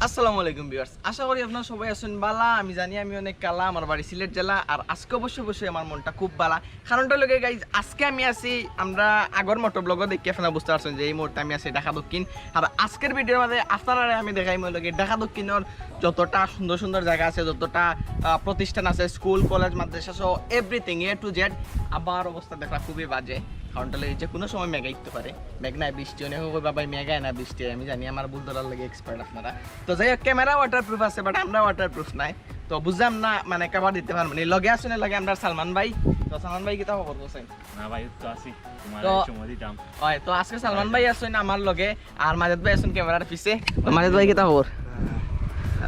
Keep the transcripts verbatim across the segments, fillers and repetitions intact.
আসসালামু আলাইকুম ভিউয়ার্স, আশা করি আপনারা সবাই আছেন বালা। আমি জানি আমি অনেক কালা, আমার বাড়ি সিলেট জেলা। আর আজকে অবশ্যই অবশ্যই আমার মনটা খুব বালা। কারণটা লগে গাইজ, আজকে আমি আছি, আমরা আগর মোটো ব্লগও দেখি আপনারা বুঝতে পারছেন যে এই মুহূর্তে আমি আছি ঢাকা দক্ষিণ। আর আজকের ভিডিওর মাঝে আপনারা আমি দেখাই লগে ঢাকা দক্ষিণর যতটা সুন্দর সুন্দর জায়গা আছে, যতটা আহ, প্রতিষ্ঠান আছে, স্কুল, কলেজ, মাদ্রাসা সহ এভরিথিং, এ টু জেড। আবার অবস্থা দেখলা খুবই বাজে। কারণটা লগে যে কোনো সময় মেঘ আইতে পারে। মেঘ নাই বৃষ্টি, অনেকে কইবা ভাই মেঘ আয় না বৃষ্টি আয়। আমি জানি আমার ভুল ধরার লগে এক্সপার্ট আপনারা। তো যাই হোক, ক্যামেরা ওয়াটারপ্রুফ আছে, বাট আমরা ওয়াটারপ্রুফ নাই। তো বুঝলাম না, মানে, কভার দিতে পারবো না। লগে আছে না, লগে আমরা সালমান ভাই। তো সালমান ভাই, কিতা খবর বলছেন? না ভাই, তো আছি, তোমার তো সময় দিতাম। ওই তো আজকে সালমান ভাই আছেন আমার লগে, আর মাজেদ ভাই আছেন ক্যামেরার পিছে। তো মাজেদ ভাই, কিতা খবর?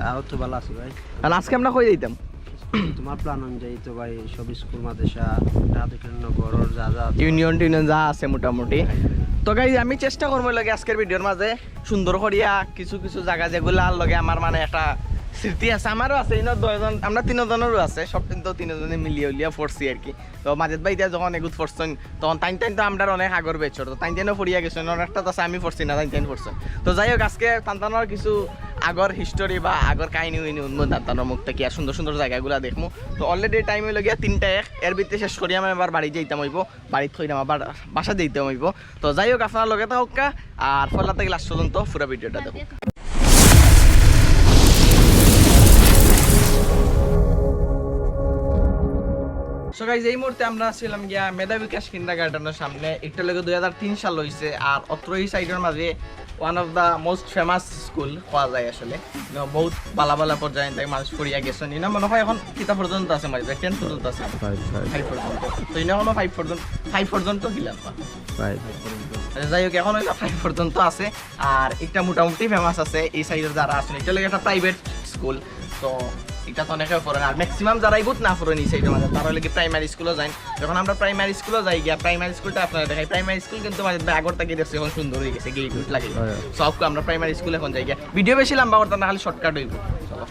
আহ, তো ভালো আছি ভাই। আর আজকে আমরা কই যাইতাম? তোমার প্ল্যান অনুযায়ী তো ভাই সব স্কুল, মাদ্রাসা, ঢাকা দক্ষিণ নগরর যা যা আছে। ইউনিয়ন টিউনিয়ন যা আছে মোটামুটি। তো গাইজ, আমি চেষ্টা করবো লগে আজকের ভিডিওর মাঝে সুন্দর করিয়া কিছু কিছু জায়গা যেগুলা আর লগে আমার মানে একটা স্মৃতি আছে, আমারও আছে, ইনো দুইজন, আমরা তিনজনেরও আছে, সব কিন্তু তিনজনে মিলিয়া উলিয়া পড়ছি আর কি। তো মাজেদ ভাই ইতা যখন এগুত পড়ছইন, তখন তাইন তাইন তো আমরার অনেক আগর ব্যাচর, তো তাইন তাইনও পড়িয়া গেছইন, অনেকটা তো আছে আমি পড়ছি না, তাইন তাইন পড়ছইন। তো যাই হোক, আজকে তান তানর কিছু আগর হিস্টোরি বা আগর কাহিনী উইনি হুনমু তান তানর মুখ থাকি, আর সুন্দর সুন্দর জায়গাগুলা দেখমু। তো অলরেডি টাইম অইলো গিয়া তিনটা এক, এর ভিতরে শেষ করি আমি আবার বাড়ি যাইতাম অইবো, বাড়িত কইরাম আবার বাসা যাইতাম অইবো। তো যাই হোক, আপনারা লগে থাকউক্কা, আর পয়লা থাকি লাস্ট পর্যন্ত পুরা ভিডিওটা দেখউক্কা। So guys, এই মুহূর্তে আমরা আছিলাম গিয়া মেধা বিকাশ কিন্ডারগার্ডেনর সামনে। ইটা লগে দুই হাজার তিন সাল অইছে, আর অত্র ই সাইডর মাঝে one of the most famous school কওয়া যায় আসলে। ইনো বহুত বালা বালা পর্যায়ে তাই মানুষ পড়িয়া গেছইন। ইনো মনে হয় এখন কিতা পর্যন্ত আছে, মানে টেন পর্যন্ত আছে। Five, five। Five পর্যন্ত। তো ইনো এখনো five পর্যন্ত, five পর্যন্ত কিলার না। Five। আচ্ছা, যাই হোক, এখন অইলো five পর্যন্ত আছে। আর ইটা মোটামুটি famous আছে এই সাইডর যারা আছইন। ইটা লগে একটা প্রাইভেট স্কুল, তো ইটা তো অনেকে পড়ইন। আর ম্যাক্সিমাম যারা ইগুত না পড়ইন এই সাইডর মাঝে, তারা অইলো কি প্রাইমারি স্কুলো যাইন। যখন আমরা প্রাইমারি স্কুলো যাই গিয়া, প্রাইমারি স্কুলটা আপনারা দেখাই, প্রাইমারি স্কুল কিন্তু মানে আগর থাকি দেখছি এখন সুন্দর অই গেছে, গেট উট লাগে। হ্যাঁ। So, আপকো আমরা প্রাইমারি স্কুল এখন যাই গিয়া। ভিডিও বেশি লম্বা করতাম না, খালি শর্টকাট অইবো। চলো।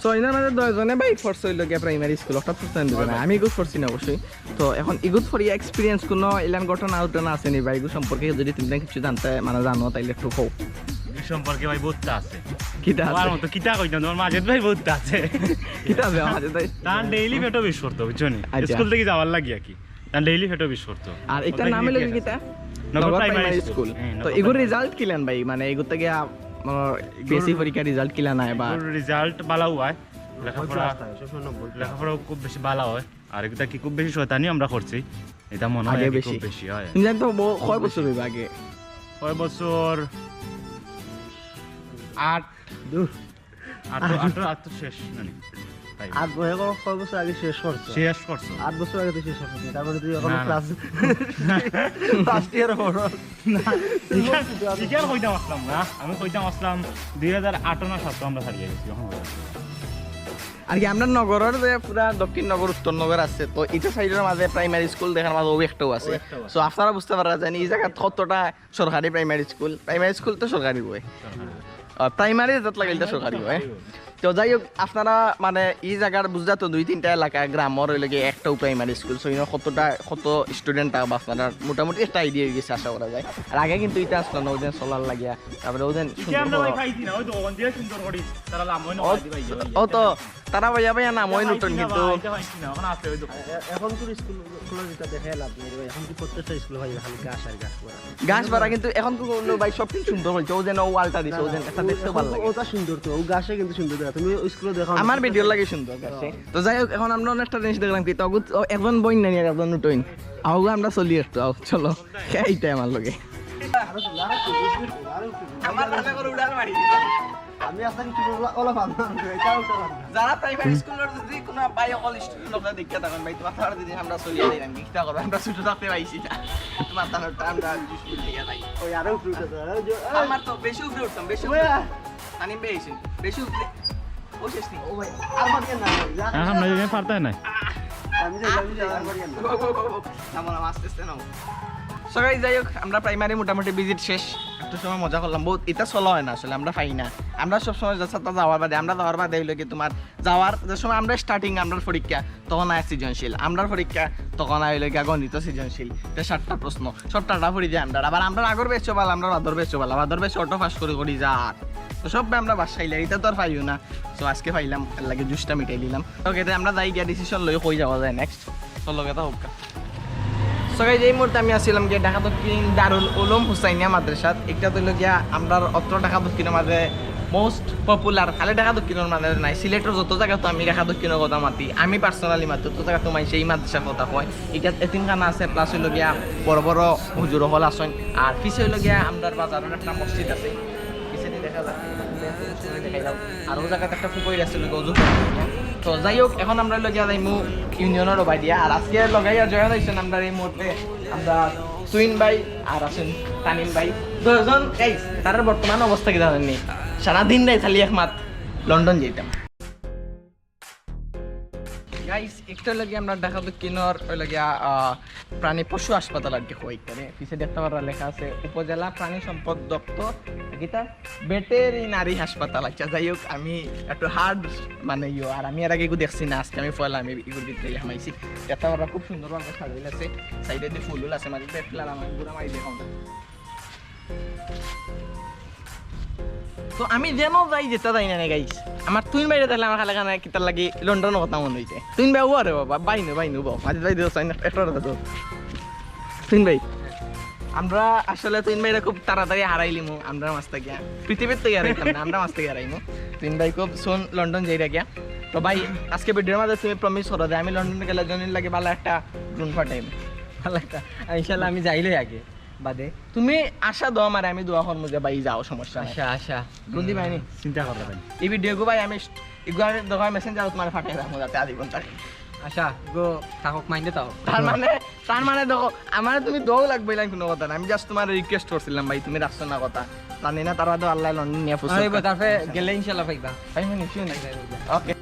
So, ইনার মাঝে দুইজনে ভাই পড়ছে অইলো গিয়া প্রাইমারি স্কুল, অর্থাৎ প্রথম দুজনে। আমি ইগুত পড়ছি না অবশ্যই। তো এখন ইগুত পড়িয়া এক্সপিরিয়েন্স কোনো ইলান ঘটনা উঠনা আছে নি ভাই? ইগু সম্পর্কে যদি তুমি কিছু জানতে, মানে, জানো, তাইলে একটু কও। ই সম্পর্কে ভাই বহুততা আছে। কিতা আছে? তোমার মতো কিতা কইতাম, তোমার মাজেদ ভাই বহুততা আছে। কিতা আছে আমার মাজেদ ভাই? তান ডেইলি পেটো বিষ করতো, বুঝছো নি? আচ্ছা। স্কুল থাকি যাওয়ার লাগি আর কি। তান ডেইলি পেটো বিষ করতো। আর ইটার নাম অইলো কিতা? নগর নগর প্রাইমারি প্রাইমারি স্কুল। স্কুল। হ্যাঁ, তো নগর ইগুর প্রাইমারি। রেজাল্ট কিলান ভাই? মানে, ইগুর থাকি, আহ, ইগুর, পিএসসি পরীক্ষার রেজাল্ট কিলান আয় বা? ইগুর রেজাল্ট বালা অয়। লেখাপড়া, নব্বই plus আছে, সবসময় নব্বই plus। লেখাপড়াও খুব বেশি বালা অয়। আর ইটা কি খুব বেশি শয়তানি আমরা করছি? ইটা মনে হয় আগে আর কি খুব বেশি। বেশি অয়। তুমি জানো তো ব-, কয় বছর অইবো আগে? কয় বছর? আট। দূর। আট তো, আট তো, আট তো শেষ, না নি? তাই। আট বছর, কয় বছর আগে শেষ করছো? শেষ করছো। আট বছর আগে তো শেষ করছো, তারপরে তুই এখন না, না। Class first year পড়ো। না, ইখান, ইখান কইতাম আছলাম না, আমি কইতাম আছলাম দুই হাজার আট না সাত আমরা ছাড়িয়া গেছি, অখন কইতাম। আর কি, আমরা নগরর যে পুরা দক্ষিণ নগর, উত্তর নগর আছে, তো ইটা সাইডর মাঝে প্রাইমারি স্কুল দেখার মাঝে অউ একটাও আছে। অউ একটাও আছে। So, আপনারা বুঝতে পারা যায় নি, ই জাগাত কতটা সরকারি প্রাইমারি স্কুল, প্রাইমারি স্কুল তো সরকারি অয়। সরকারি। আর প্রাইমারি যত লাগে, ইটা সরকারি অয়। সরকারি অয়। তো যাই হোক, আপনারা মানে ই জাগার বুঝলা তো দুই তিনটা এলাকা, গ্রামর অইলো গিয়া একটাও প্রাইমারি স্কুল, so, ইনো কতটা, কত স্টুডেন্ট থাকবো আপনারা মোটামুটি একটা আইডিয়া অই গেছে আশা করা যায়। আর আগে কিন্তু ইটা আছলো না, অউ যে সোলার লাগিয়া, তারপরে অউ যে ইটা সুন্দর আমরা ভাই পাইছি না, অউ তো অখন দিয়া সুন্দর করি, তারা লাম অয় না, অউ, অউ তো তারা ভাইয়া ভাইয়া নাম অয় নতুন, কিন্তু অখন আছে অউ তো। এ-, এখন তো স্কুল, স্কুল যেটা দেখে লাভ নেই রে ভাই, এখন কি প্রত্যেকটা স্কুল ভাই হালকা আসার গাছ পড়া। গাছ বাড়া কিন্তু এখন তো অইলো ভাই সব কিছু সুন্দর অইছে, অউ যেন ওয়ালটা দিছে, অউ যেন একটা দেখতে ভালা লাগে। অটা সুন্দর তো, অউ গাছে কিন্তু সুন্দর দেখা। তুমি অউ স্কুলে দেখো আমার ভিডিও লাগে সুন্দর গাছে। তো যাই হোক, এখন আমরা অনেকটা জিনিস দেখলাম কি, তখন একজন বইন নাই আর একজন উঠইন। আওগো আমরা চলি একটু, আও, চলো। খেয়ে আইতে আমার লগে। আমার মনে করো উড়াল মারি। আমি আসলে কিছু বলবো, ওলা ভাবনা, এটা উল্টা ভাবনা। যারা প্রাইমারি স্কুলর যদি কোনো ভাই অকল স্টুডেন্ট অকল দেখিয়া থাকইন, ভাই, তোমার তারা যদি আমরা চলিয়া যাইলাম, কিতা করবো? আমরা ছোট থাকতে পাইছি না। তোমার তারা আমরা স্কুল থেকে যাই। ওই আরো উপরে উঠে যাও, আরো জোর, আরো আমার তো বেশি উপরে উঠতাম, বেশি উপরে। ওয়া। আনিম বেশি, বেশি উপরে। ও শেষ নেই। ও ভাই, আর মারিয়েন না, যা। হ্যাঁ, হ্যাঁ, নইলে পারতে নাই। আমি যাই, আমি যাই, আর মারিয়েন না। গো, গো, গো, গো। নামো, নামো, আস্তে আস্তে নামো। So guys, যাই হোক, আমরা প্রাইমারি মোটামুটি ভিজিট শেষ। সময় মজা করলাম বহুত, ইতা চলা অয় না আসলে, আমরা পাই না। আমরা সবসময় যার সাথে যাওয়ার বাদে, আমরা যাওয়ার বাদে অইলো কি তোমার যাওয়ার যে সময় আমরা স্টার্টিং আমরার পরীক্ষা, তখন আয় সৃজনশীল, আমরার পরীক্ষা তখন আয় অইলো গিয়া গণিত সৃজনশীল, তে সাতটা প্রশ্ন, সব টাটা পড়ি যায় আমরার। আবার আমরার আগর ব্যাচও ভালা, আমরার বাদর ব্যাচও ভালা, বাদর ব্যাচ অটো পাস করি করি যার, তো সব আমরা বাস খাইলে, ইতা তো আর পাইও না। তো আজকে পাইলাম, এর লাগি জুসটা মিটাই নিলাম। ওকে, তে আমরা যাই গিয়া ডিসিশন লই কই যাওয়া যায় নেক্সট। চলো, গেতা হোক। সো গাইজ, এই মুহূর্তে আমি আছিলাম গিয়া ঢাকা দক্ষিণ দারুল উলুম হুসাইনিয়া মাদ্রাসাত। একটা তো অইলো গিয়া আমরার অত্র ঢাকা দক্ষিণর মাঝে মোস্ট পপুলার, খালি ঢাকা দক্ষিণর মাঝে নাই, সিলেটর যত জাগাত তো আমি ঢাকা দক্ষিণর কথা মাতি, আমি পার্সোনালি মাতি, তত জাগাত তো মানষে এই মাদ্রাসার কথা কয়। ইটা এতিমখানা আছে, প্লাস অইলো গিয়া বড় বড় হুজুর অকল আছইন, আর পিছে অইলো গিয়া আমরার বাজারর একটা মসজিদ আছে। পিছেদি দেখা যায়, দেখাইলাম। আর অউ জাগাত একটা পুকুর আছে, অইলো গিয়া অজু করার জাগা। তো যাই হোক, এখন আমরা অইলো গিয়া যাইমু ইউনিয়নর ওবায়দিয়া। আর আজকে লগে আইয়া জয়েন অইছইন আমরার এই মুহূর্তে আমরার তুইন ভাই আর আছইন তানিম ভাই। দুইজন গাইজ, তারার বর্তমান অবস্থা কিতা জানইন নি? সারাদিন রাইত খালি একমাত লন্ডন যাইতাম। গাইজ, একটা অইলো গিয়া আমরার ঢাকা দক্ষিণর অইলো গিয়া, আহ, প্রাণী পশু হাসপাতাল আর কি কয় ইখানে। পিছে দেখতা পাররা লেখা আছে উপজেলা প্রাণী সম্পদ দপ্তর, কিতা ভেটেরিনারি হাসপাতাল। আচ্ছা, যাই হোক, আমি একটু হার্ড মানে ইয়ো, আর আমি এর আগে ইগু দেখছি না, আজকে আমি পয়লা আমি ইগুর ভিতরে হামাইছি। দেখতা পাররা খুব সুন্দরভাবে সাজাইল আছে, সাইডেদি ফুল উল আছে, মানে পেটলার আমার গুড়া মারি দেখাও না। তো আমি যেন যাই যেতা যাই না নে গাইজ, আমার তুইন ভাইরে দেখলে আমার খালি খানে কিতার লাগি লন্ডনর কথা মনো অইছে। তুইন ভাই, ওরে বাবা, বাইনু, বাইনু, বউ, মাঝে যাই দিও, সাইন একটা কথা তো। তুইন ভাই, আমরা আসলে তুইন ভাইরে খুব তাড়াতাড়ি হারাইলিমু, আমরার মাঝ থাকি। পৃথিবীর থাকি হারাইতাম না, আমরার মাঝ থাকি হারাইমু। তুইন ভাই খুব সুন লন্ডন যাইরা গিয়া। তো ভাই, আজকে ভিডিওর মাঝে তুমি প্রমিস করো যে আমি লন্ডন গেলে জনির লাগি ভালা একটা ড্রোন ফাটাইমু। ভালা একটা, ইনশাআল্লাহ আমি যাইলে আগে। বাদে। তুমি আশা দেও আমারে, আমি দোয়া করমু যে ভাই যাও, সমস্যা নাই। আশা, আশা। কোন দিন ভাই নি? চিন্তা করো ভাই। এই ভিডিও গো ভাই আমি শ-, এগু আমি দেখো মেসেঞ্জারো তোমারে ফাটাই রাখমু যাতে আজীবন থাকে। আশা, গো থাকক মাইন্ডে তাও। তার মানে, তার মানে দেখো, আমারে তুমি দোয়াও লাগবে, ইলান কোনো কথা না। আমি just তোমারে রিকোয়েস্ট করছিলাম ভাই, তুমি রাখছো না কথা। জানি না তারা তো আল্লাহ লন্ডন নিয়ে ফুসুক। আরে বা, তারপরে গেলে ইনশাআল্লাহ পাইবা। পাইমু নি, শিওর নি? পাইবা, পাইবা। ওকে।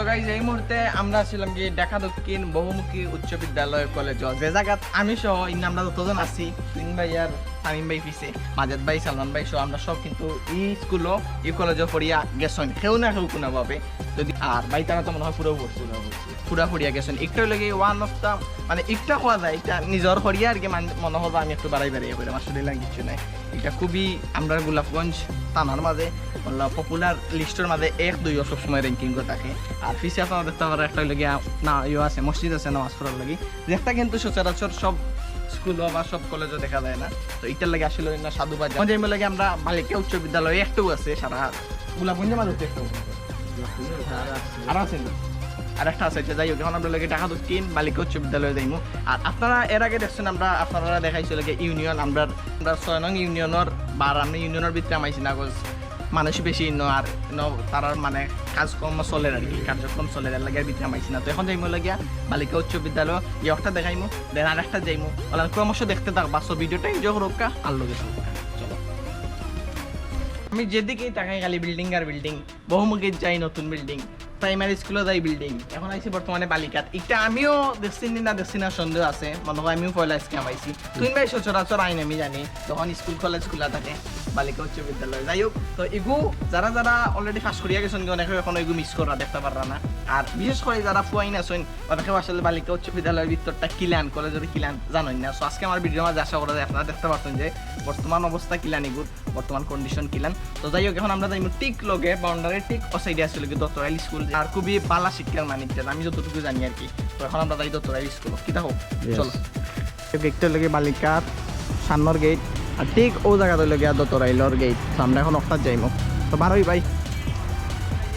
So guys, এই মুহূর্তে আমরা আছিলাম কি ঢাকা দক্ষিণ বহুমুখী উচ্চ বিদ্যালয় কলেজ, যে জাগাত আমি সহ ইন আমরা যতজন আছি, তুইন ভাই আর তামিম ভাই পিছে, মাজেদ ভাই, সালমান ভাই সহ আমরা সব কিন্তু এই স্কুলও, এই কলেজও পড়িয়া গেছইন, কেউ না কেউ কোনোভাবে। যদি আর ভাই তারা তো মনে হয় পুরাও পড়ছে, পুরা পড়িয়া গেছইন। একটা অইলো কি one of the, মানে একটা কওয়া যায়, এটা নিজর করিয়া আর কি মান-, মনে হবে আমি একটু বাড়াই বাড়াই করি, আমার শরীরে কিচ্ছু নাই। এটা খুবই আমরা গোলাপগঞ্জ থানার মাঝে, মতলব, পপুলার লিস্টর মাঝে এক দুই সবসময় র্যাঙ্কিং থাকে। আর পিছে আপনারা দেখতা পাররা একটা অইলো গিয়া না, ইয়ে আছে, মসজিদ আছে নামাজ পড়ার লাগি, যেটা কিন্তু সচরাচর সব স্কুলও বা সব কলেজও দেখা যায় না। তো এটার লাগি আসলে অন্য সাধুবাদ। এখন যাইমু লাগি আমরা বালিকা উচ্চ বিদ্যালয় একটাও আছে সারা গোলাপগঞ্জের মাঝে তো একটাও আছে। আরো আছে নি? আর একটা আছে, আচ্ছা, যাই হোক, এখন আমরা লাগি ঢাকা দক্ষিণ বালিকা উচ্চ বিদ্যালয়ে যাইমু। আর আপনারা এর আগে দেখছেন, আমরা আপনারা দেখাইছি লাগি ইউনিয়ন, আমরা, আমরা ছয় নং ইউনিয়নর, বা আমরা ইউনিয়নর ভিতরে হামাইছি না, গজ মানুষ বেশি ইনো, আর ইনো তারার মানে কাজকর্ম চলের আর কি, কার্যক্রম চলের, এর লাগি আর ভিতরে হামাইছি না। তো এখন যাইমু লাগিয়া বালিকা উচ্চ বিদ্যালয়, ইয়ে একটা দেখাইমু, দেন আর একটা যাইমু, ওলান ক্রমশ দেখতে থাকবা। So ভিডিওটা এনজয় করুক্কা, আর লগে থাকুক্কা। চলো। আমি যেদিকেই তাকাই খালি বিল্ডিং আর বিল্ডিং, বহুমুখী যাই নতুন বিল্ডিং, প্রাইমারি স্কুলও যাই বিল্ডিং, এখন আইছি বর্তমানে বালিকাত। এটা আমিও দেখছি নি না দেখছি না সন্দেহ আছে, মনে হয় আমিও পয়লা আজকে হামাইছি। তুইন ভাই সচরাচর আইন আমি জানি, তখন স্কুল কলেজ খোলা থাকে, বালিকা উচ্চ বিদ্যালয়। যাই হোক, তো ইগু যারা যারা অলরেডি পাস করিয়া গেছইন, অনেকে এখন ইগু মিস করা দেখতা পাররা না। আর বিশেষ করি যারা ফুয়াইন আছইন, অনেকে আসলে বালিকা উচ্চ বিদ্যালয়ের ভিতরটা কিলান, কলেজের কিলান জানইন না। So আজকে আমার ভিডিওর মাঝে আশা করা যায় আপনারা দেখতা পারছইন যে বর্তমান অবস্থা কিলান ইগুর, বর্তমান কন্ডিশন কিলান। তো যাই হোক, এখন আমরা যাইমু ঠিক লগে, বাউন্ডারির ঠিক ও সাইডে আছে লাগি দত্তরাইল স্কুল, আর খুবই ভালা শিক্ষার মানিকটা, আমি যতটুকু জানি আর কি। তো এখন আমরা যাই দত্তরাইল স্কুল, কিতা হোক, চলো। গেটটা লাগি বালিকার সামনের গেট, আর ঠিক ও জাগাত অইলো গিয়া দত্তরাইলর গেট। তো আমরা এখন অখাত যাইমু। তো বারোই ভাই।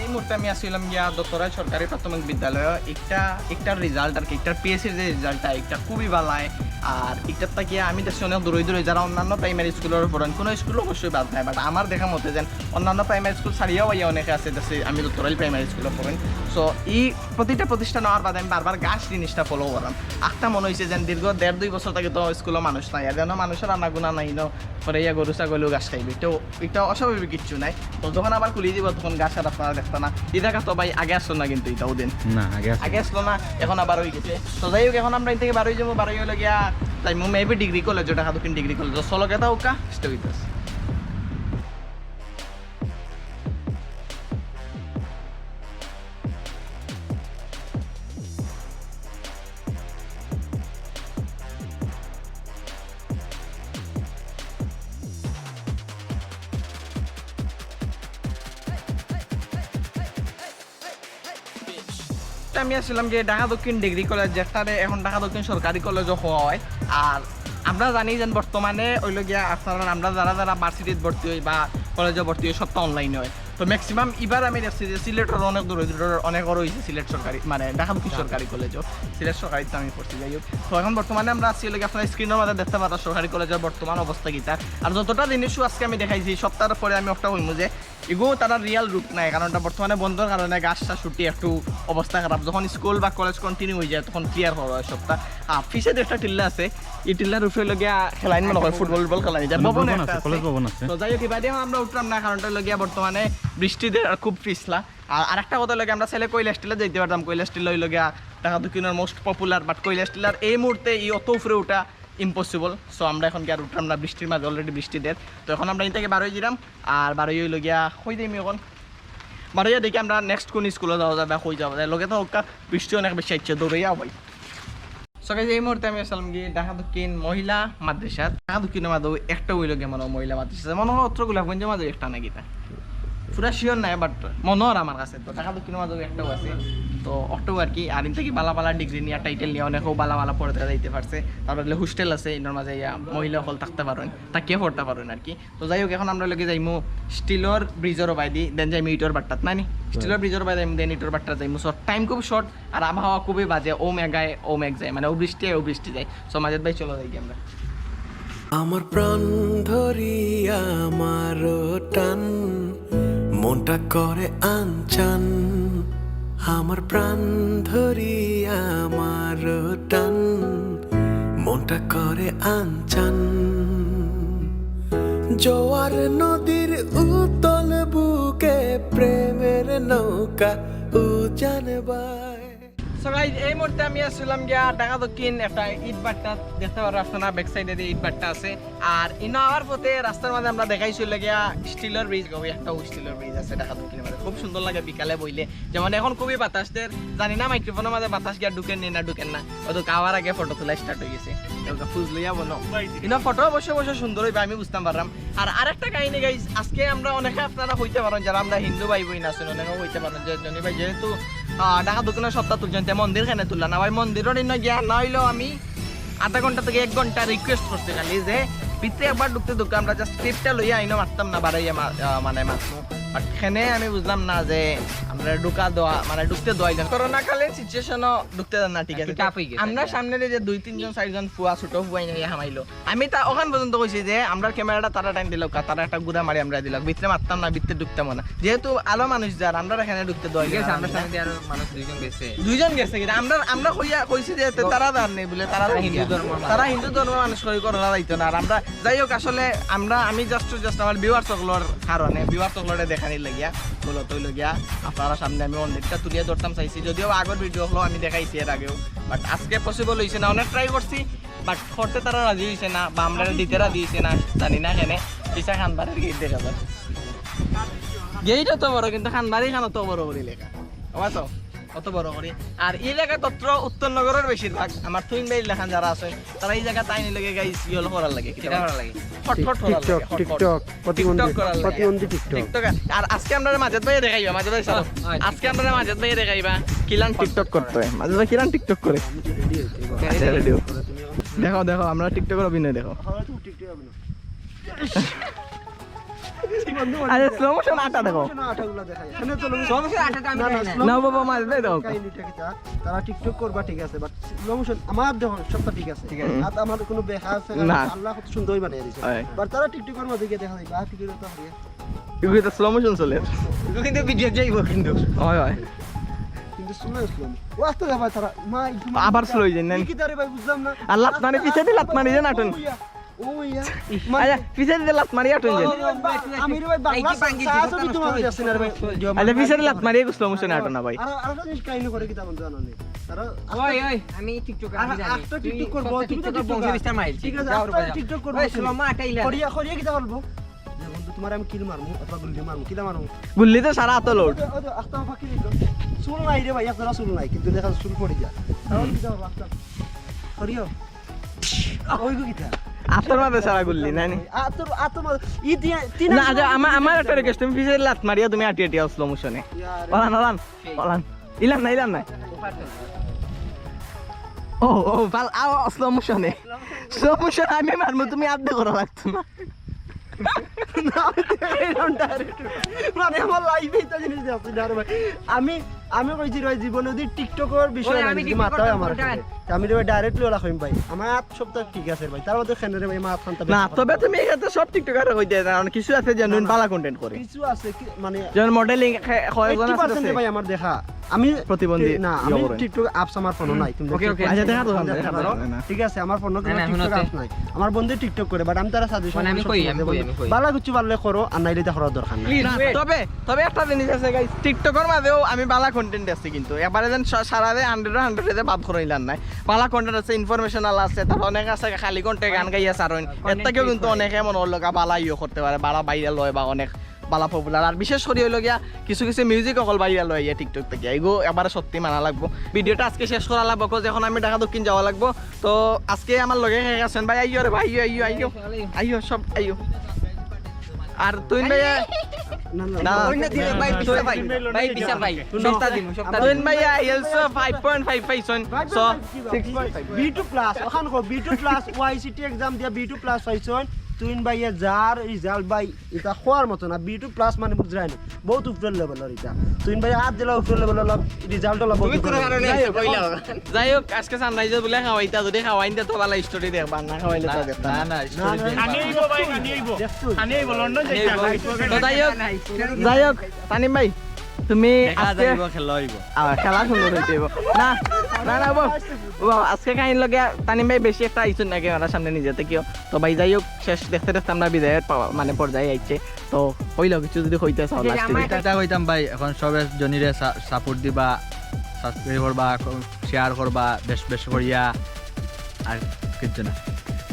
এই মুহূর্তে আমি আছিলাম গিয়া দত্তরায় সরকারি প্রাথমিক বিদ্যালয়ে। একটা একটা রেজাল্ট আর কি, একটা পিএসসির যে রেজাল্টটা, একটা খুবই ভালো হয়। আর একটার তাকিয়া আমি দেখছি অনেক দূরে দূরে যারা অন্যান্য প্রাইমারি স্কুলের পড়েন, কোনো স্কুল অবশ্যই বাদ নাই, বাট আমার দেখা মতে যেন অন্যান্য প্রাইমারি স্কুল ছাড়িয়াও আইয়া অনেকে আছে দেখছি আমি দত্তরাইল প্রাইমারি স্কুলে পড়েন। সো এই প্রতিটা প্রতিষ্ঠান হওয়ার বাদে আমি বারবার গাছ জিনিসটা ফলো করাম। আখটা মনে হয়েছে যেন দীর্ঘ দেড় দুই বছর থেকে তো স্কুলে মানুষ নাই, আর যেন মানুষের আনাগুনা নাই ন, পরে ইয়া গরু ছাগলও ঘাস খাইবে। তো এটা অস্বাভাবিক কিচ্ছু নাই। তো যখন আবার খুলি দিব তখন গাছ আর আপনারা দেখতা না। এই জায়গা তো ভাই আগে আসলো না কিন্তু এটাও দিন। না, আগে আসলো। আগে আসলো না, এখন আবার হয়ে গেছে। তো যাই হোক, এখন আমরা এখান থেকে বারোই যাবো, বারোই হলো গিয়া যাইমু মেবি ডিগ্রি কলেজ, ঢাকা দক্ষিণ ডিগ্রি কলেজ। চলো গেতা উকা, stay with us। আমি আসলাম গিয়া ঢাকা দক্ষিণ ডিগ্রি কলেজ, যেটারে এখন ঢাকা দক্ষিণ সরকারি কলেজও কওয়া হয়। আর আমরা জানি যে বর্তমানে হইল গিয়া আপনারা, আমরা যারা যারা ভার্সিটিত ভর্তি হই বা কলেজে ভর্তি হই, সবটা অনলাইনে হয়। তো ম্যাক্সিমাম এবার আমি দেখছি যে সিলেটের অনেক দূরে দূরে অনেক বড় হয়েছে সিলেট সরকারি, মানে ঢাকা দক্ষিণ সরকারি কলেজও। সিলেট সরকারিতে আমি পড়ছি, যাই হোক। তো এখন বর্তমানে আমরা আছি হইল গিয়া, আপনারা স্ক্রিনের মধ্যে দেখতে পাচ্ছেন সরকারি কলেজের বর্তমান অবস্থা কিতা। আর যতটা জিনিসও আজকে আমি দেখাইছি, সবটার পরে আমি একটা কইমু যে এগো তারা রিয়েল রূপ নাই, কারণ এটা বর্তমানে বন্ধর কারণে গাছটা ছুটি একটু অবস্থা খারাপ। যখন স্কুল বা কলেজ কন্টিনিউ হয়ে যায় তখন ক্লিয়ার করা হয় সবটা। আর পিছে একটা টিল্লা আছে, এই টিল্লার উপরে হইল গিয়া খেলাইন মনে হয়, ফুটবল ফুটবল খেলাইন, এটা ভবন ভবন একটা আছে, আছে। কলেজ ভবন আছে। তো যাই হোক, এবারে আমরা উঠলাম না, কারণটা হইল গিয়া বর্তমানে বৃষ্টিতে আর খুব পিছলা। আর আরেকটা কথা হইল গিয়া, আমরা চাইলে কৈলাস টিলা যাইতে পারতাম। কৈলাস টিলা হইল গিয়া ঢাকা দক্ষিণের মোস্ট পপুলার, বাট কৈলাস টিলার এই মুহূর্তে এই অত উপরে উঠা ইম্পসিবল। সো আমরা এখন গিয়া উঠলাম না, বৃষ্টির মাঝে, অলরেডি বৃষ্টি দের। তো এখন আমরা এখান থেকে বারোই দিলাম, আর বারোই হইল গিয়া কই দিমু এখন, বারোই দেখি আমরা নেক্সট কোন স্কুলে যাওয়া যাবে, কই যাওয়া যায়। লগে তো হোক, বৃষ্টি অনেক বেশি আইছে, দৌড়াইয়া ভাই। সো গাইজ, এই মুহূর্তে আমি আসলাম কি ঢাকা দক্ষিণ মহিলা মাদ্রাসা। ঢাকা দক্ষিণ মাদ্রাসা একটা হইল গিয়া মানে মহিলা মাদ্রাসা, মনে হয় অত্র গোলাপগঞ্জের মাঝে একটা নাকি তা, পুরা শিওর নাই, বাট মনে হয় আমার কাছে। তো ঢাকা দক্ষিণ মাদ্রাসা একটাও আছে। তো অক্টোবর কি আর ইন থেকে বালা বালা ডিগ্রি নিয়ে, টাইটেল নিয়ে অনেকেও বালা বালা পড়তে যাইতে পারছে। তারপর হোস্টেল আছে, এটার মাঝে ইয়া মহিলা হল থাকতে পারেন, তা কে পড়তে পারেন আর কি। তো যাই হোক, এখন আমরা লগে যাইমু স্টিলর ব্রিজর ওবায়দি, দেন যাইমু ইটর বাট্টাত, না নি? স্টিলর ব্রিজর ওবায়দি যাইমু, দেন ইটর বাট্টাত যাইমু। সো টাইম খুব শর্ট, আর আবহাওয়া খুবই বাজে, ও মেঘ আয়, ও মেঘ যায়, মানে ও বৃষ্টি আয়, ও বৃষ্টি যায়। সো মাজেদ ভাই, চলো যাই গিয়া আমরা। আমার প্রাণ ধরি আমার টান, মনটা করে আনচান। আমার প্রাণ ধরি আমার টান, মনটা করে আনচান। জোয়ার নদীর উতল বুকে প্রেমের নৌকা উজান বায়। সো গাইজ, এই মুহূর্তে আমি আসলাম গিয়া ঢাকা দক্ষিণ একটা ইট বাট্টা দেখতে পারো আপনারা, ব্যাক সাইডে যে ইট বাট্টা আছে। আর ইনো আওয়ার পথে রাস্তার মাঝে আমরা দেখাইছিল গিয়া স্টিলর ব্রিজ, ওই একটা স্টিলর ব্রিজ আছে ঢাকা দক্ষিণের মাঝে, খুব সুন্দর লাগে বিকালে বইলে। যেমন এখন খুবই বাতাস দের, জানি না মাইক্রোফোনের মাঝে বাতাস গিয়া ঢুকেন নি না ঢুকেন না, অত খাওয়ার আগে ফটো তোলা স্টার্ট হয়ে গেছে। এবার ফুজ লইয়া বলো, ইনো ফটো অবশ্য অবশ্য সুন্দর হইবে, আমি বুঝতাম পারলাম। আর আরেকটা কাহিনী গাইজ, আজকে আমরা অনেকে আপনারা হইতে পারেন, যারা আমরা হিন্দু ভাই বোন আছেন, অনেকে হইতে পারেন যে জনি ভাই যেহেতু আহ, ঢাকা দক্ষিণের সপ্তাহ তুলছেন, তে মন্দির কেনে তুললা না ভাই? মন্দিরর ইনো গিয়া না হইলেও আমি আধা ঘন্টা থেকে এক ঘন্টা রিকোয়েস্ট করছি খালি যে ভিতরে একবার ঢুকতে ঢুকতে আমরা জাস্ট ক্লিপটা লইয়া আইনো মারতাম না, বাড়াইয়া মা-, আহ, মানে মারতাম। বাট এখানে আমি বুঝলাম না যে আমরা ঢুকা দেওয়া, মানে ঢুকতে দেওয়া যায় না। করোনাকালীন সিচুয়েশনও ঢুকতে দেন না, ঠিক আছে? একটু tough হয়ে গেছে আমরা একটা। সামনে যে দুই তিনজন চারজন ফুয়া, ছোট ফুয়া ইনো হামাইলো, আমি তা ওখান পর্যন্ত কইছি যে আমরা ক্যামেরাটা তারা টাইম দিলাম, তারা একটা গুদা মারি আমরা দিলাম, ভিতরে মারতাম না, ভিতরে ঢুকতাম না, যেহেতু আলো মানুষ যার, আমরা এখানে ঢুকতে দেওয়া ঠিক আছে, যায় না। আমরা সামনে দিয়ে আরো মানুষ দুইজন গেছে। দুইজন গেছে কিন্তু আমরা, আমরা কইয়া কইছি যে তে তারা যার নেই বলে, তারা তারা হিন্দু ধর্ম মানুষ। তারা হিন্দু ধর্ম মানুষ করি করোনা যাইতো না। আর আমরা যাই হোক, আসলে আমরা, আমি জাস্ট জাস্ট আমার ভিউয়ার্স সকলের কারণে, ভিউয়ার্স সকলরে দেখানির লাগিয়া মূলত হইল গিয়া আপনারা সামনে আমি মন্দিরটা তুলিয়া ধরতাম চাইছি, যদিও আগের ভিডিও হলো আমি দেখাইছি এর আগেও, বাট আজকে পসিবল হইছে না, অনেক ট্রাই করছি, বাট করতে তারা রাজি হইছে না বা আমরা দিতে রাজি হইছে না, জানি না কেনে। পিছা খানবাড়ির গেট দেখা যায়, গেট অত বড় কিন্তু খানবাড়ি খান অত বড় করে লেখা, বুঝছো? অত বড় করে। আর এই জায়গা তত্র উত্তর নগরের বেশিরভাগ আমার তুইন ভাইর লেখান যারা আছে, তারা এই জায়গা তাই নিলে গাইস ইয়ে করার লাগে, কিতা কিতা করার লাগে? ফটফট করার লাগে, TikTok, ফটফট। TikTok, প্রতিবন্ধী, TikTok করার লাগে। প্রতিবন্ধী TikTok। TikTok। আর আজকে আমরা মাজেদ ভাই দেখাইবা, মাজেদ ভাই চলো। আজকে আমরা মাজেদ ভাই দেখাইবা কিলান TikTok করতে হয়। মাজেদ ভাই কিলান TikTok করে। আচ্ছা, রেডি। দেখো, দেখো, আমরা TikTok-এর অভিনয় দেখো। আরে স্লো মোশন আটা দেখো। আটাগুলো দেখাই। এখানে তো slow motion সমস্যা আটাটা আমি না, না, দেখাই না। slow না বাবা, motion মাঝে দাও। কাহিনীটা কিতা? তারা টিকটক করবা, ঠিক আছে, বাট স্লো মোশন আমার দেখো সবটা ঠিক আছে। ঠিক আছে। আর আমার কোনো বেহা আছে না। আল্লাহ কত সুন্দর বানিয়ে দিছে। হয়। বাট তারা টিকটক করবা দেখে দেখা যাবে আর কি করে তো হবে। এগুলো তো স্লো মোশন চলে। কিন্তু ভিডিও যাইব কিন্তু। হয় হয়। কিন্তু স্লো স্লো। ও আস্তে যাবা তারা মা একটু আবার স্লো হয়ে যায় না? কি তারে ভাই বুঝলাম না। আর লাত মারে, পিছে দিয়ে লাত মারি দেন আটন। ও ইয়া। আচ্ছা, পিছে দিয়ে লাত মারি আটন যে। আমি রে ভাই বাংলা এই কি বাঙ্গি চা দিবি? ছবি তোমার দেশে না রে ভাই। আচ্ছা, পিছে দিয়ে লাত মারি স্লো মোশনে আটো না ভাই। আর আর একটা জিনিস কাহিনী করে কিতা বলতে জানো নি? তারা ওই ওই আমি টিকটক আর আমি জানি। একটা তুই টিকটক করবো, সব তুমি তো টিকটক টিকটক বংশ বিস্তার মাইল। ঠিক আছে, যাও আস্তে রে ভাই। টিকটক করবো ওই তুমি। slow mo আটাইলা। করিয়া করিয়া কিতা বলবো? যে বন্ধু তোমার আমি কিল মারমু অথবা গুল্লি মারমু, কিলা মারমু? গুল্লি তো সারা আতো লোড। ওই যে, ওই যে, আস্তে আমার ফাঁকি দিল। চুল নাই রে ভাই, এক জোড়া চুল নাই, কিন্তু দেখা চুল পড়ে যায়। তাহলে কিতা বলবো? আস্তে করিও। ওই গো কিতা? আতর মাঝে সারা গুল্লি না নি? আতর আতর মাঝে ই দিয়া তিন না, আচ্ছা, আমার আমার একটা রিকোয়েস্ট, তুমি পিছে লাত মারিয়া তুমি আটি আটি স্লো মোশনে। ওলান ওলান ওলান। ইলাম না, ইলাম না। ও ও, পাল আও স্লো মোশনে। স্লো মোশন আমি মারমু, তুমি আপ করা লাগতো না। না, আমি তো এরকম direct। মানে আমার লাইফে এটা জিনিস দেখছি না রে ভাই। আমি আমি কইছি রে ভাই, জীবনে যদি টিকটকর বিষয়ে ওই না আমি যদি TikTok মাথা হয় করতাম আমার কোনটা? সাথে। তা আমি রে ভাই ডাইরেক্ট ওলা কইম ভাই। আমার আত সপ্তাহ ঠিক আছে ভাই। তার মধ্যে খেনে রে ভাই মাথা আনতে না, তবে তুমি এখানে সব টিকটকার কইতে না, কারণ কিছু আছে জেনুইন বালা কন্টেন্ট করে। কিছু আছে কি মানে যেমন মডেলিং কয়েকজন এইটটি আছে পার্সেন্ট আছে। ভাই আমার দেখা। আমি প্রতিবন্ধী না, ইয়ে আমি করে। টিকটক অ্যাপস আমার ফোনে নাই। তুমি ওকে, দেখতে ওকে। পারো। আচ্ছা, দেখা তো আমি সামনে, দেখতে দেখা পারো। তো না। ঠিক আছে, আমার ফোনে না, না, টিকটক হুনো তে। অ্যাপস নাই। আমার বন্ধু টিকটক করে, বাট আমি তারা সাজেশন মানে আমি কই, আমি কই, আমি কই। বালা কিছু পারলে করো, আর নাইলে এটা করার দরকার নাই। Please, না, wait. তবে তবে একটা জিনিস আছে গাইস, টিকটকর মাঝেও আমি বালা কন্টেন্ট আছে, কিন্তু এবারে যেন সা- সারা দে হান্ড্রেড হান্ড্রেড এতে বাদ করাইলাম নাই। বালা কন্টেন্ট আছে, ইনফরমেশনাল আছে, তারপর অনেক আছে খালি কন্টেন্ট গান গাইয়া সারইন। এর Content থেকেও create কিন্তু করে। অনেকে মনে অর লগা বালা ইয়ে করতে পারে, বালা ভাইরাল হয় বা অনেক বালা পপুলার। আর বিশেষ করে অইলো গিয়া কিছু কিছু মিউজিক অকল ভাইরাল হয় গিয়া টিকটক থেকে, এগো এবারে সত্যি মানা লাগবো। ভিডিওটা আজকে শেষ করা লাগবো, 'cause এখন আমি ঢাকা দক্ষিণ যাওয়া লাগবো। তো আজকে আমার লগে কে আছেন ভাই, আইও রে ভাই, আইও আইও আইও আইও সব আইও। আর তুই ভাই না, না, না। অন্য দিলে ভাই পিছা ভাই, ভাই পিছা ভাই। সপ্তাহ দিমু, সপ্তাহ তুইন দিমু। ভাই আইএলস ফাইভ পয়েন্ট ফাইভ পাইছইন। So six point five. B two plus, ওখান কো B two plus, YCT exam দিয়া বি টু প্লাস পাইছইন। তুইন ভাইয়া যার রেজাল্ট ভাই, এটা খোয়ার মতো না। বি টু প্লাস মানে বুঝরায় না, বহুত উপরের লেভেলর এটা। তুইন ভাইয়া আর দিলা উপরের লেভেলর, রেজাল্ট হলো বহুত তুমি কোনো উপরের কারণে level। আইছো কইলা। যাই হোক, আজকে সানরাইজার বলে খাওয়াইতা, যদি খাওয়াইন দে তো ভালা স্টোরি দেখবা, না খাওয়াইলে তো দেখতা না না। না, না, না, স্টোরি না, আনিব ভাই, আনিব। দেখছো? আনিব, লন্ডন যাইতে তো যাই হোক, তানিম ভাই, তুমি দেখা আজকে যাইব খেলা হইব। আহ, খেলা সুন্দর হইতে হইব। না না না বাবা, বাবা, আজকে কাহিনী লগে তানিম ভাই বেশি একটা আইছুন নাকি ওনার সামনে নিজে থাকিও। তো ভাই যাই হোক, শেষ দেখতে দেখতে আমরা বিদায়ের পাওয়া মানে পর্যায়ে আইছে। তো কইলো কিছু যদি কইতে চাও ঠিক আছে, লাস্টে। আমার এটা কইতাম ভাই, এখন সবে জনিরে সাপোর্ট দিবা, সাবস্ক্রাইব করবা, শেয়ার করবা বেশ বেশ করিয়া, আর কিচ্ছু না।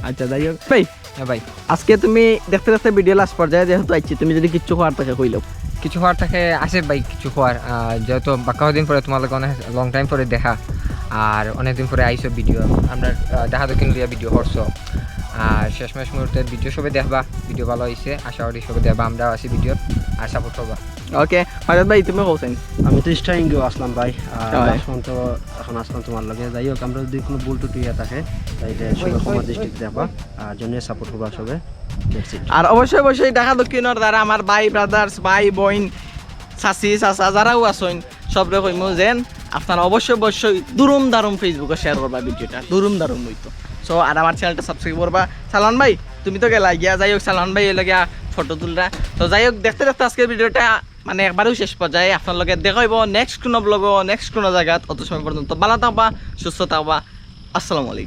আচ্ছা যাই হোক ভাই, হ্যাঁ ভাই, আজকে তুমি দেখতে দেখতে ভিডিও লাস্ট পর্যায়ে যেহেতু আইছি, তুমি যদি কিচ্ছু কওয়ার থাকে কইলো। কিছু কওয়ার থাকে আছে ভাই, কিছু কওয়ার, আহ, যেহেতু বাক্কা দিন পরে তোমার লগে অনেক লং টাইম পরে দেখা, আর অনেক দিন পরে আইছো ভিডিও, আমরা আহ, দেখা দক্ষিণ লইয়া ভিডিও করছো, আর শেষমেশ মুহূর্তে ভিডিও সবে দেখবা, ভিডিও ভালো হইছে, আশা করি সবে দেখবা, আমরা আছি ভিডিও আর সাপোর্ট করবা। ওকে, ফারাদ ভাই তুমি কওছেন। আমি তো স্টার্টিং গেও আসলাম ভাই, আর হয়। লাস্ট পর্যন্ত এখন আসলাম তোমার লগে। যাই হোক, আমরা যদি কোনো ভুল টুটি হয়ে থাকে, তাইলে সবে ক্ষমা দৃষ্টিতে দেখবা, আর জন্য সাপোর্ট করবা সবে। That's it। আর অবশ্যই অবশ্যই ঢাকা দক্ষিণর যারা আমার ভাই ব্রাদার্স, ভাই বইন, চাচি চাচা যারাও আছইন, সবরে কইমু যেন আপনারা অবশ্যই অবশ্যই দুরুম দারুম ফেসবুকে শেয়ার করবা ভিডিওটা, দুরুম দারুম হইতো। সো আর আমার চ্যানেলটা সাবস্ক্রাইব করবা। সালমান ভাই তুমি তো গেলা গিয়া, যাই হোক সালমান ভাই এলো গিয়া ফটো তুলরা। তো যাই হোক দেখতে দেখতে আজকের ভিডিওটা মানে একবারেও শেষ পর্যায়ে, আপনার লগে দেখা হইব নেক্সট কোনো ব্লগও, নেক্সট কোনো জায়গাত। অত সময় পর্যন্ত ভালো থাকবা, সুস্থ থাকবা। আসসালামু আলাইকুম।